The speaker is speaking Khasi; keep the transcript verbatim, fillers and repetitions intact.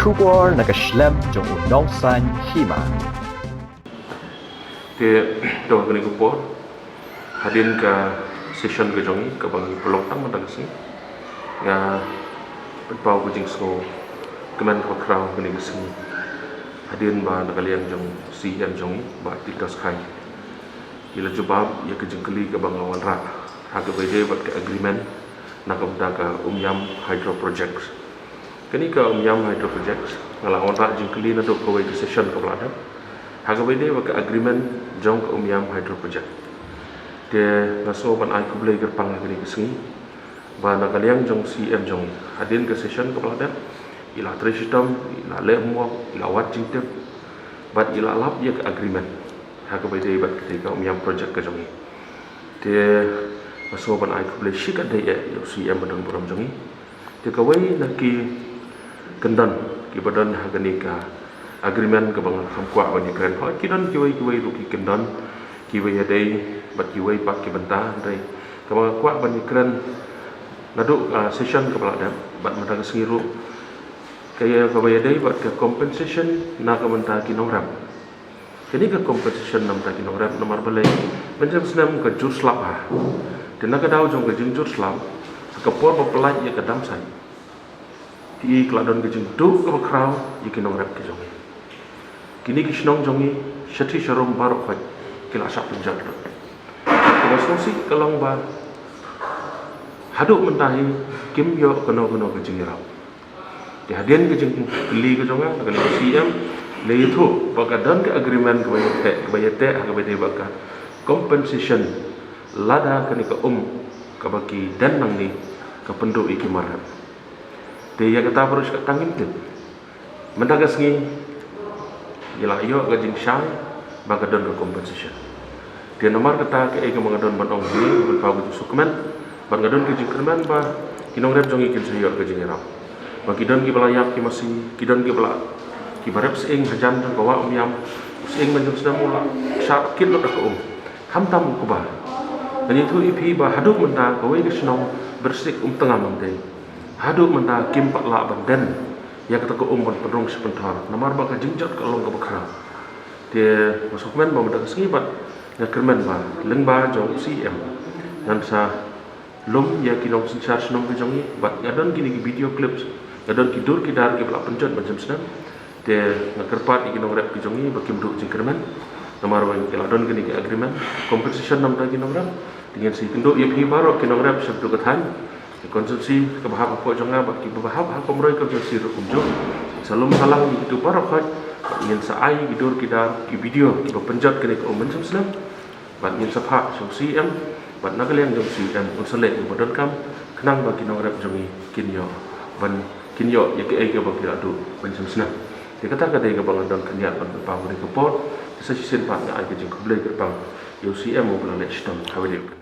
Khubor na ka shlem jong u nongsan hima. Te, to kane ka por, hadien ka session ka jong ngi, kaba ngi pynlong tang mynta ka sngi, nga pynpaw ka jingsngewkmen kaba khraw kane ka sngi, hadien ba na ka liang jong CEM jong ngi, Bah Titos Khai, i la jubab ïa ka jingkylli kaba nga wanrah ha kaba ïadei bad ka agreement na ka bynta ka Umiam Hydro Project. Kane ka Umiam Hydro Project, nga la wanrah jingkylli naduh kawei ka session kaba la dep ha kaba ïadei bad ka agreement jong ka Umiam Hydro Project. Te nga sngew ban ai khublei kyrpang ha kane ka sngi ba na ka liang jong CEM jong ngi, hadien ka session kaba la dep, i la trei shitom, i la leh homework, i la wad jingtip bad i la lap ïa ka agreement ha kaba ïadei bad katei ka Umiam Project ka jong ngi. Te nga sngew ban ai khublei shikatdei ïa u CEM ba don burom jong ngi. Te kawei na ki kyndon kiba don ha kane ka agreement kaba nga kham kwah ban ïakren, hooid ki don kiwei kiwei ruh ki kyndon kiba ïadei bad kiwei pat ki bynta, hynrei kaba nga kwah ban ïakren naduh, ah, session kaba la dep bad mynta ka sngi ruh, ka ïa kaba ïadei bad ka compensation na ka bynta ki nongrep. Kane ka compensation na ka bynta ki nongrep, namar balei, ban jem snem ka jur slap ha. Te na ka daw jong ka jingjur slap, ha ka por ba pynlait ïa ka dam site, ki, ka la don ka jingduh kaba khraw ïa ki nongrep ki jong ngi. Kine ki shnong jong ngi, shathie sharum baroh khoit, ki la shah pynjot lut. Kaba sngewsih ka long ba haduh mynta hi kim ïoh kano kano ka jingïarap. Te hadien ka jingkylli ka jong nga na ka liang CEM, la ïathuh ba ka don ka agreement kaba ïateh, kaba ïateh ha kaba ïadei bad ka compensation lada kane ka um kaba ki den nangne ka pynduh ïa ki mar rep. Te ïa kata baroh shi katta ngim tip. Mynta ka sngi ngi la ïoh ka jingshai ba ka don ka compensation. Te namar kata kaei kaba nga don ban ong hangne, ban paw ka jingsngewkmen, bad nga don ka jingkyrmen ba ki nongrep jong ngi kin sa ïoh ka jingïarap. Ba ki don kiba la ïap ki masi, ki don kiba la, kiba rep sying hajan jong ka wah Umiam, sying ban jem snem u la shah kit lut da ka um. Khamtam u kba. Ngan ïathuh ïa phi ba haduh mynta kawei ka shnong Brisik Umtnga Mangtei, haduh mynta kim pat lah ban den ïa kata ka um ban pynrung sha pynthor namar ba ka jingjot ka long kaba khraw. Te nga sngewkmen ba mynta ka sngi bad nga kyrmen ba lyngba jong u CEM ngan sa lum ïa ki nongsynshar shnong ki jong ngi bad nga don kine ki video clips, nga don ki dur ki dar kiba la pynjot ban jem snem. Te nga kyrpad ïa ki nongrep ki jong ngi ba kim duh jingkyrmen namar ba ki la don kine ki agreement compensation na ka bynta ki nongrep. Te ngin sa ïakynduh ïa phi baroh ki nongrep sha katu ka thaiñ, ki constituency kaba hap hapoh jong nga bad kiba hap ha Kynroi constituency ruh kumjuh. Sa lum sa lang ïa kitu baroh khoit bad ngin sa ai ki dur ki dar, ki video kiba pynjot kane ka um ban jem snem. Bad ngin sa phah sha u CEM bad na ka liang jong u CEM un sa leh kaba donkam khnang ba ki nongrep jong ngi kin ïoh ban, kin ïoh ïa kaei kaba ki la duh ban jem snem. Te kata ka dei kaba nga don khyndiat ban pynpaw ha kane ka por. Te sa shisien pat nga ai ka jingkhublei kyrpang ïa u CEM uba la leh shitom ha kane ka por.